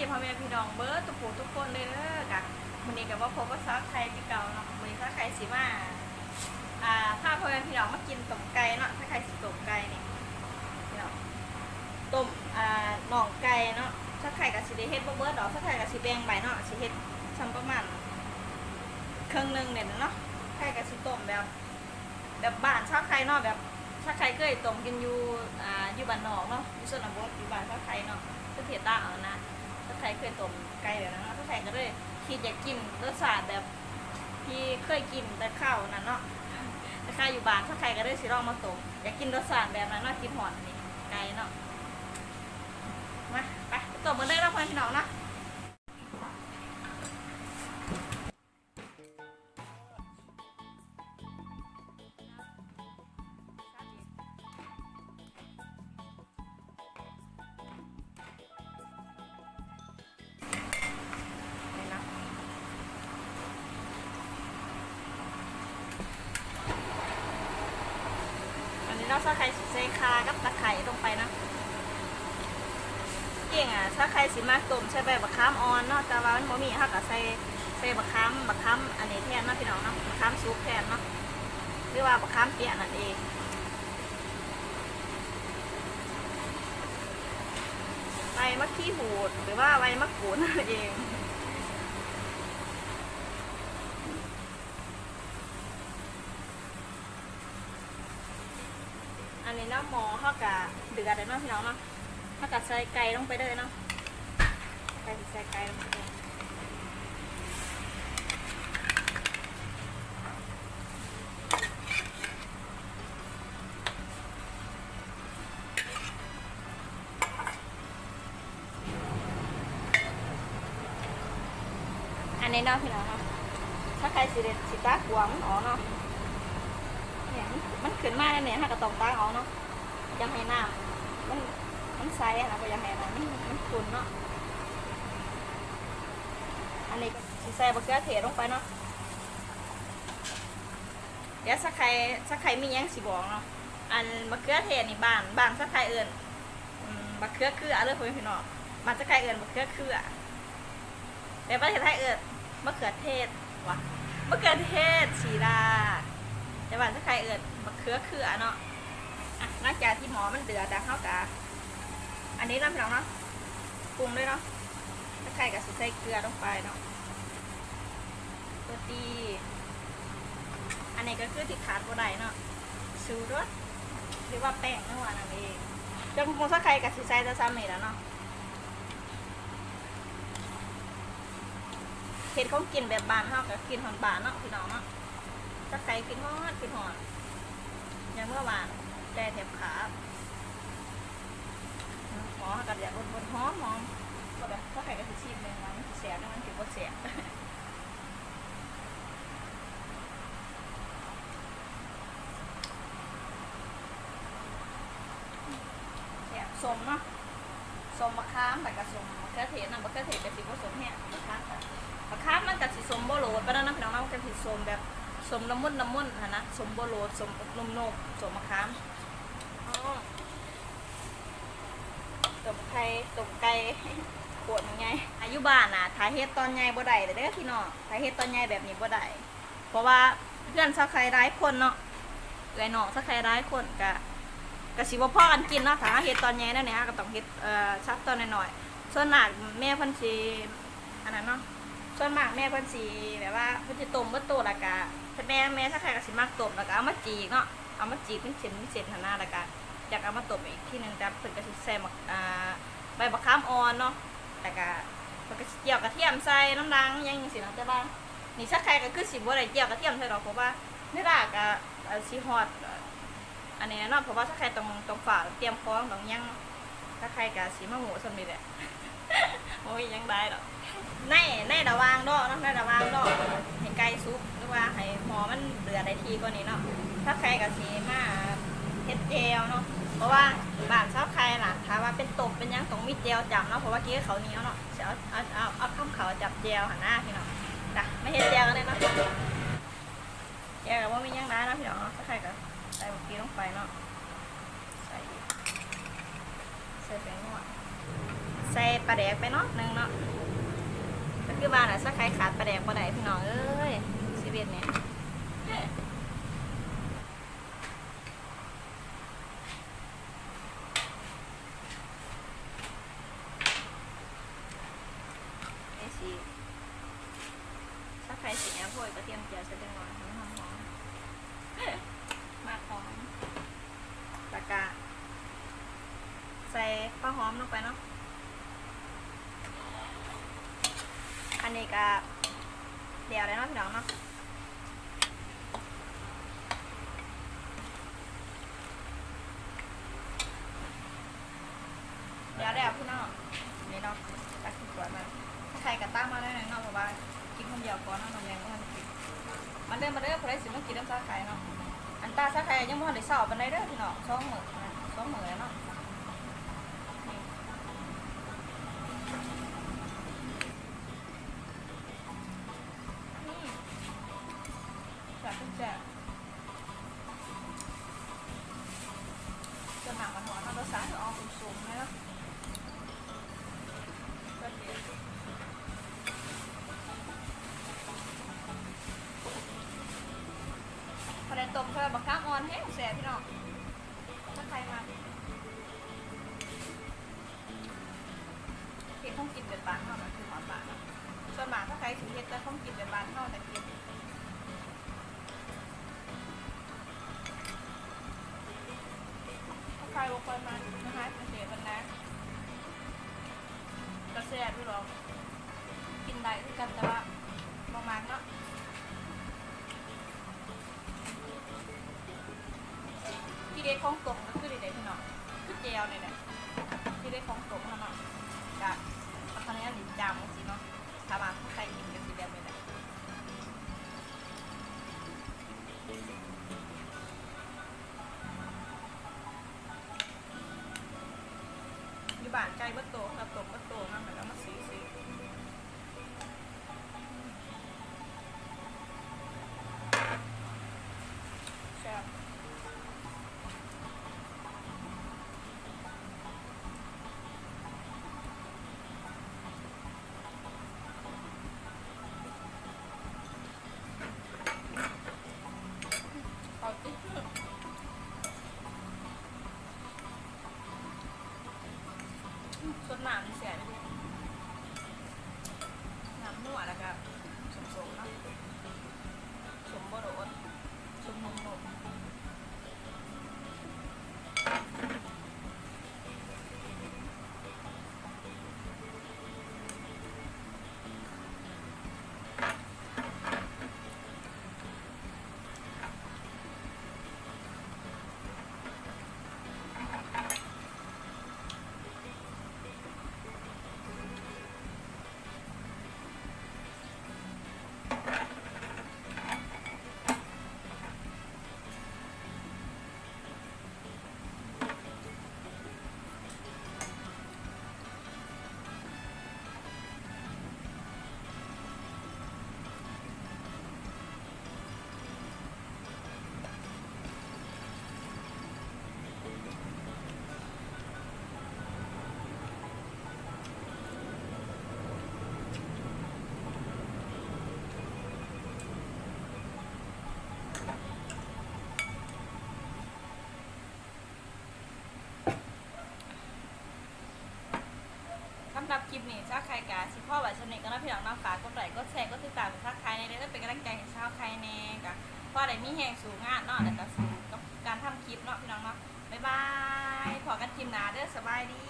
ພໍ່ແມ່ພີ່ນ້ອງເບິດທຸກຜູ້ທຸກຄົນເດີ ກະມື້ນີ້ກະມາພົບກັບສາວໄຂ່ຄືເກົ່າເນາະ. ມື້ນີ້ສາວໄຂ່ຊິມາ ອ່າ ພາພໍ່ແມ່ພີ່ນ້ອງມາກິນຕົ້ມໄກ່ເນາະ. ສາວໄຂ່ຊິຕົ້ມໄກ່ນີ້ ພີ່ນ້ອງ ຕົ້ມ ອ່າ ໜອງໄກ່ເນາະ. ສາວໄຂ່ກະຊິໄດ້ເຮັດບໍ່ເບິດດອກ ສາວໄຂ່ກະຊິແບ່ງໄວ້ເນາະ ຊິເຮັດຊ່ຳປະມານເຄິ່ງໜຶ່ງນີ້ແຫຼະເນາະ. ສາວໄຂ່ກະຊິຕົ້ມແບບ ແບບບ້ານສາວໄຂ່ເນາະ ແບບສາວໄຂ່ເຄີຍຕົ້ມກິນຢູ່ ອ່າ ຢູ່ບ້ານນອກເນາະ ຢູ່ຊົນນະບົດ ຢູ່ບ້ານສາວໄຂ່ເນາະ ເພິ່ນເຮັດຕາເອົານະ. ສາວໄຂ່ເຄີຍຕົ້ມໄກ່ແບບນັ້ນເນາະ ສາວໄຂ່ກະເລີຍຄິດຢາກກິນລົດຊາດແບບທີ່ເຄີຍກິນແຕ່ຄາວນັ້ນເນາະ. ສາວໄຂ່ຢູ່ບ້ານ ສາວໄຂ່ກະເລີຍຊິລອງມາຕົ້ມ ຢາກກິນລົດຊາດແບບນັ້ນເນາະ ກິນຮອດອັນນີ້ໄກ່ເນາະ. ມາ ໄປ ໄປຕົ້ມກັນເລີຍເນາະ ພໍ່ແມ່ພີ່ນ້ອງເນາະ. ອັນນີ້ເນາະ ສາວໄຂ່ຊິໃສ່ຂ່າກັບຕະໄຄລົງໄປເນາະ. ຈິງອະ ສາວໄຂ່ຊິມັກຕົ້ມໃສ່ໃບບັກຂາມອ່ອນເນາະ ແຕ່ວ່າມັນບໍ່ມີ ເຮົາກະໃສ່ ໃສ່ບັກຂາມ ບັກຂາມອັນນີ້ແທນເນາະ ພີ່ນ້ອງເນາະ ບັກຂາມສຸກແທນເນາະ ຫຼືວ່າບັກຂາມເປຍະນັ້ນເອງ. ໃບໝາກຂີ້ຫູດ ຫຼືວ່າໃບໝາກກູດນັ້ນເອງ. ອັນນີ້ເນາະ ໝໍ້ເຮົາກະເດືອດແລ້ວເນາະ ພີ່ນ້ອງເນາະ ເຮົາກະໃສ່ໄກ່ລົງໄປເລີຍເນາະ. ໃສ່ ໃສ່ໄກ່ລົງໄປເລີຍ. ອັນນີ້ເນາະ ພີ່ນ້ອງເນາະ ຖ້າໃຜຊິເດັດ ຊິຕັກກວາງມັນອອກເນາະ ນີ້ ມັນ ມັນຂຶ້ນມາແນວນີ້ ເຮົາກະຕ້ອງຕັກອອກເນາະ ຢ່າໃຫ້ນ້ຳມັນ ມັນໃສຫັ້ນນະ ບໍ່ຢາກໃຫ້ນ້ຳມັນ ມັນຂຸ່ນເນາະ. ອັນນີ້ກະຊິໃສ່ບັກເຂືອເທດລົງໄປເນາະ. ດຽວສາໄຂ່ ສາໄຂ່ມີຫຍັງຊິບອກເນາະ ອັນບັກເຂືອເທດນີ້ ບ້ານ ບ້ານສາໄຂ່ເອີ້ນ ອືມ ບັກເຂືອເຄືອເດີພໍ່ແມ່ພີ່ນ້ອງ ບ້ານສາໄຂ່ເອີ້ນບັກເຂືອເຄືອ ແຕ່ປະເທດໄທເອີ້ນບັກເຂືອເທດຫວາ ບັກເຂືອເທດສີດາ ແຕ່ບ້ານສາໄຂ່ເອີ້ນບັກເຂືອເຄືອເນາະ. ອ່ະ ຫຼັງຈາກທີ່ໝໍ້ມັນເດືອດແລ້ວ ເຮົາກະ ອັນນີ້ເນາະ ພີ່ນ້ອງເນາະ ປຸງເລີຍເນາະ ສາໄຂ່ກະຊິໃສ່ເກືອລົງໄປເນາະ. ໂຣຕີ ອັນນີ້ກະຄືທີ່ຂາດບໍ່ໄດ້ເນາະ ຊູລົດ ຫຼືວ່າແປ້ງນົວນັ້ນເອງ. ເຄື່ອງປຸງຂອງສາໄຂ່ກະຊິໃສ່ແຕ່ສ່ຳນີ້ແຫຼະເນາະ. ເຮັດຂອງກິນແບບບ້ານເຮົາກະກິນຮອດບ້ານເນາະ ພີ່ນ້ອງເນາະ. ສາໄຂ່ຄິດຮອດ ຄິດຮອດ ຢາກເມືອບ້ານ ແຕ່ແທບຂາດ. ໝໍ້ເຮົາກະຢາກລົດໆ ຫອມໆ ແບບ ສາໄຂ່ກະຊິຊີມເບິ່ງວ່າມັນຊິແຊບ ຫຼືມັນຊິບໍ່ແຊບ. ແຊບ ສົ້ມເນາະ ສົ້ມບັກຂາມ ແລ້ວກະສົ້ມບັກເຂືອເທດນຳ ບັກເຂືອເທດກະຊິບໍ່ສົ້ມແຮງ ບັກຂາມກະ ບັກຂາມມັນກະຊິສົ້ມບໍ່ໂຫຼດປານນັ້ນເນາະ ພີ່ນ້ອງເນາະ ມັນກະຊິສົ້ມແບບ ສົ້ມລະມຸນລະມຸນຫັ້ນນະ ສົ້ມບໍ່ໂຫຼດ ສົ້ມນຸ້ມໆ ສົ້ມບັກຂາມ. ອໍ ຕົ້ມໄຂ່ ຕົ້ມໄກ່ ໂຄດບັກໃຫຍ່. ອາ ຢູ່ບ້ານນະ ຖ້າເຮັດຕອນໃຫຍ່ບໍ່ໄດ້ເດີພີ່ນ້ອງ ຖ້າເຮັດຕອນໃຫຍ່ແບບນີ້ບໍ່ໄດ້ ເພາະວ່າເຮືອນສາໄຂ່ຫຼາຍຄົນເນາະ ເອື້ອຍນ້ອງສາໄຂ່ຫຼາຍຄົນ ກະ ກະຊິບໍ່ພໍກັນກິນເນາະ. ຖ້າເຮົາເຮັດຕອນໃຫຍ່ແນວນີ້ ເຮົາກະຕ້ອງເຮັດ ເອີ ສັບຕອນນ້ອຍໆ. ສ່ວນມາກແມ່ເພິ່ນຊິ ອັນນັ້ນເນາະ ສ່ວນມາກແມ່ເພິ່ນຊິແບບວ່າ ເພິ່ນຊິຕົ້ມເບິດໂຕ ແລ້ວກະ ແມ່ ແມ່ສາໄຂ່ກະຊິມັກຕົ້ມ ແລ້ວກະເອົາມາຈີກເນາະ ເອົາມາຈີກເປັນເສັ້ນເປັນເສັ້ນຫັ້ນນະ ແລ້ວກະຢາກເອົາມາຕົ້ມອີກທີໜຶ່ງ ແຕ່ເພິ່ນກະຊິໃສ່ໝາກ ອ່າ ໃບບັກຂາມອ່ອນເນາະ ແລ້ວກະເພິ່ນກະຊິຈຽວກະທຽມໃສ່ນຳດັງຫຍັງຈັ່ງຊີ້ເນາະ. ແຕ່ວ່ານີ້ສາໄຂ່ກະຄືຊິບໍ່ໄດ້ຈຽວກະທຽມໃສ່ດອກ ເພາະວ່າເວລາກະ ເອີ ຊິຮອດ ອັນນີ້ແຫຼະເນາະ ເພາະວ່າສາໄຂ່ຕ້ອງ ຕ້ອງຟ້າວຕຽມຂອງຕ້ອງຫຍັງ ສາໄຂ່ກະຊິມາໂມ້ສ່ຳນີ້ແຫຼະ ບໍ່ມີຫຍັງຫຼາຍດອກ. ໃນ ໃນລະຫວ່າງລໍເນາະ ໃນລະຫວ່າງລໍໃຫ້ໄກ່ສຸກ ຫຼືວ່າໃຫ້ໝໍ້ມັນເດືອດໄດ້ທີ່ກວ່ານີ້ເນາະ ສາໄຂ່ກະຊິມາເຮັດແຈ່ວເນາະ ເພາະວ່າບ້ານສາໄຂ່ຫັ້ນ ຖ້າວ່າເປັນຕົ້ມເປັນຫຍັງຕ້ອງມີແຈ່ວຈ້ຳເນາະ ເພາະວ່າກິນກັບເຂົ້າໜຽວເນາະ ຊິເອົາ ເອົາ ເອົາ ເອົາຄຳເຂົ້າຈ້ຳແຈ່ວຫັ້ນນະ ພີ່ນ້ອງ. ມາເຮັດແຈ່ວກັນເລີຍເນາະ. ແຈ່ວກະບໍ່ມີຫຍັງຫຼາຍເນາະ ພີ່ນ້ອງເນາະ ສາໄຂ່ກະໃສ່ບັກເຂືອລົງໄປເນາະ ໃສ່ອີກ ໃສ່ແປ້ງນົວ ໃສ່ ໃສ່ປາແດກໄປໜ້ອຍໜຶ່ງເນາະ ກໍຄືວ່າລະ ຊາໄຂ່ຂາດປາແດກບໍ່ໄດ້ພີ່ນ້ອງເອີຍ ຊີວິດນີ້. ນີ້ຊິ ຊາໄຂ່ຊິແອບໂຮຍກະທຽມຈຽວໃສ່ຈັກໜ້ອຍໃຫ້ມັນຫອມໆ ໝາກຫອມ ແລ້ວກະໃສ່ຫອມລົງໄປເນາະ. ອັນນີ້ກະແລ້ວແລ້ວເນາະພີ່ນ້ອງເນາະ. ແລ້ວແລ້ວພີ່ນ້ອງ ນີ້ເນາະ ຕັກຂຶ້ນຖ້ວຍມາ ໃຜກໍຕັກມາໜ້ອຍໜຶ່ງເນາະ ເພາະວ່າກິນຄົນດຽວກ່ອນເນາະ ນ້ອງແມງບໍ່ທັນໄດ້ກິນ. ມາເດີ ມາເດີ ຜູ້ໃດຊິມາກິນນຳຊາໄຂ່ເນາະ ອັນຕາຊາໄຂ່ຍັງບໍ່ທັນໄດ້ເຊົາປານໃດເດີພີ່ນ້ອງ ສອງມື້ ສອງມື້ແລ້ວເນາະ. ອືມ ແຊບ ແຊບ. ສ່ວນໝາກມັນຫວານເນາະ ລົດຊາດຈະອອກສົ້ມໆ ແມ່ນເນາະ ພໍໄດ້ຕົ້ມ ເພາະວ່າບັກຂາມອ່ອນແຮງແຊບພີ່ນ້ອງ ຖ້າໃຜມັກ. ເຮັດຂອງກິນແບບບ້ານເຮົານະ ຄືຮອດບ້ານເນາະ ສ່ວນມາກຖ້າໃຜຊິເຮັດແຕ່ຂອງກິນແບບບ້ານເຮົາແຕ່ກິນ ຖ້າໃຜບໍ່ຄ່ອຍມັກນະ ຫາກິນເສບມັນນະ ກະແຊບຢູ່ດອກ ກິນໄດ້ຄືກັນ ແຕ່ວ່າບໍ່ມັກເນາະ. ທີເດັດຂອງຕົ້ມກໍຄືນີ້ແຫຼະພີ່ນ້ອງ ຄືແຈ່ວນີ້ແຫຼະ ທີເດັດຂອງຕົ້ມເຮົາເນາະ ກະເອົາຂະແນນນີ້ຈ້ຳຈັ່ງຊີ້ເນາະ ຖ້າວ່າຜູ້ໃດກິນກໍຊິແບບນີ້ແຫຼະ. ຢູ່ບ້ານໄກ່ເບິດໂຕ ເຮົາກໍຕົ້ມເບິດໂຕນຳ ແລ້ວກໍເອົາມາສີໆ. ແຊບ ເຂົ້າຕິດມື ສົດນ້ຳແຊບອີ່ຫຼີ ນ້ຳນົວ ແລ້ວກະສົ້ມໆ ເນາະ ສົ້ມບໍ່ໂດດ ສົ້ມນຸ່ມໆ.ສຳລັບຄລິບນີ້ ສາວໄຂ່ກະຊິພໍໄວ້ສ່ຳນີ້ກ່ອນເນາະພີ່ນ້ອງເນາະ. ຝາກກົດໄລ ກົດແຊ ກົດຕິດຕາມໃຫ້ສາວໄຂ່ແດ່ເດີ ເພື່ອເປັນກຳລັງໃຈໃຫ້ສາວໄຂ່ແດ່ ກະພໍໄດ້ມີແຮງສູ້ງານເນາະ ແລ້ວກະສູ້ກັບການທຳຄລິບເນາະພີ່ນ້ອງເນາະ. ບາຍບາຍ ພໍ້ກັນຄລິບໜ້າເດີ ສະບາຍດີ.